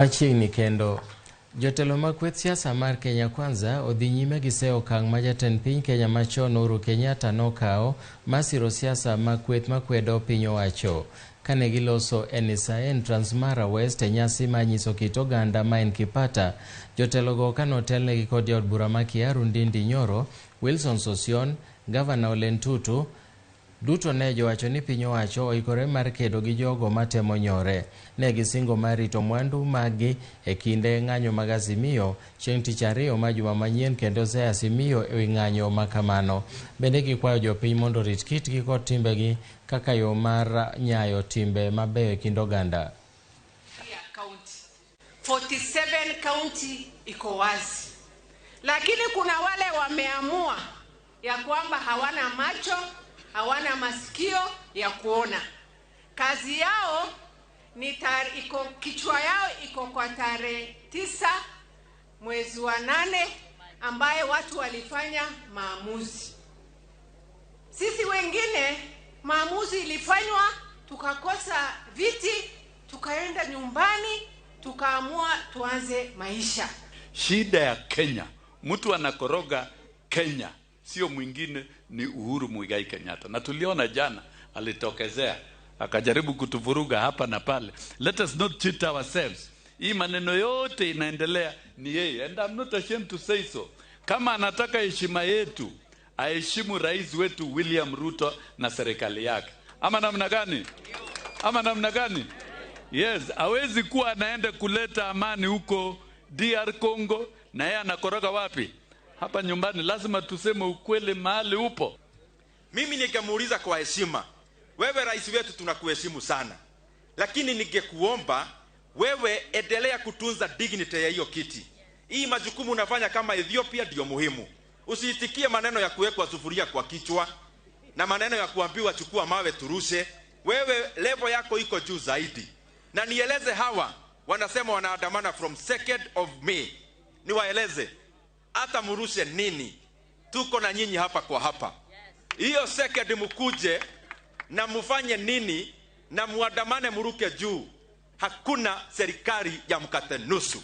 Machiegni kendo. Jotelo mag kweth siasa mar Kenya Kwanza odhi nyime gi seyo okang' ma jatend piny Kenya machon Uhuru Kenyatta nokawo mar siro siasa mag kweth makwedo piny owacho. Kane giloso e Nisaen Transmara West e nyasi mar nyiso kit oganda ma en Kipata, jotelogo kanotelnegi kod jaod bura ma Kiaru Ndindi Nyoro, Wilson Sossion, Gavana Ole Ntutu, duto ne jowacho ni piny owacho oikore mar kedo gi jogo matemo nyore. Ne gisingo mar rito mwandu maggi e kinde ng'anyo mag Azimio chieng' tich ariyo ma juma manyien kendo seyo Azimio ewi ng'anyo ma kamano. Bende gikwayo jopiny mondo orit kitgi kod timbegi kaka yo mar nyayo timbe mabeyo e kind oganda. 47 county iko wazi, lakini kuna wale wameamua ya kwamba hawana macho, hawana masikio ya kuona. Kazi yao ni iko kichwa yao iko kwa tarehe 9 mwezi wa 8 ambaye watu walifanya maamuzi. Sisi wengine maamuzi ilifanywa, tukakosa viti, tukaenda nyumbani, tukaamua tuanze maisha. Shida ya Kenya, mtu anakoroga Kenya sio mwingine ni Uhuru Muigai Kenyatta. Na tuliona jana alitokezea akajaribu kutuvuruga hapa na pale. Let us not cheat ourselves. Hii maneno yote inaendelea ni yeye, and I'm not ashamed to say so. Kama anataka heshima yetu, aheshimu rais wetu William Ruto na serikali yake. Ama namna gani? Ama namna gani? Yes, hawezi kuwa anaenda kuleta amani huko DR Congo na yeye anakoroga wapi? Hapa nyumbani. Lazima tuseme ukweli mahali upo. Mimi ningemuuliza kwa heshima, wewe rais wetu tunakuheshimu sana, lakini ningekuomba wewe endelea kutunza dignity ya hiyo kiti. Hii majukumu unafanya kama Ethiopia ndio muhimu. Usiitikie maneno ya kuwekwa sufuria kwa kichwa na maneno ya kuambiwa chukua mawe turushe. Wewe level yako iko juu zaidi. Na nieleze hawa wanasema wanaandamana from 2nd of May. Niwaeleze hata murushe nini, tuko na nyinyi hapa kwa hapa. Hiyo second mkuje na mufanye nini na muandamane muruke juu. Hakuna serikali ya mkate nusu.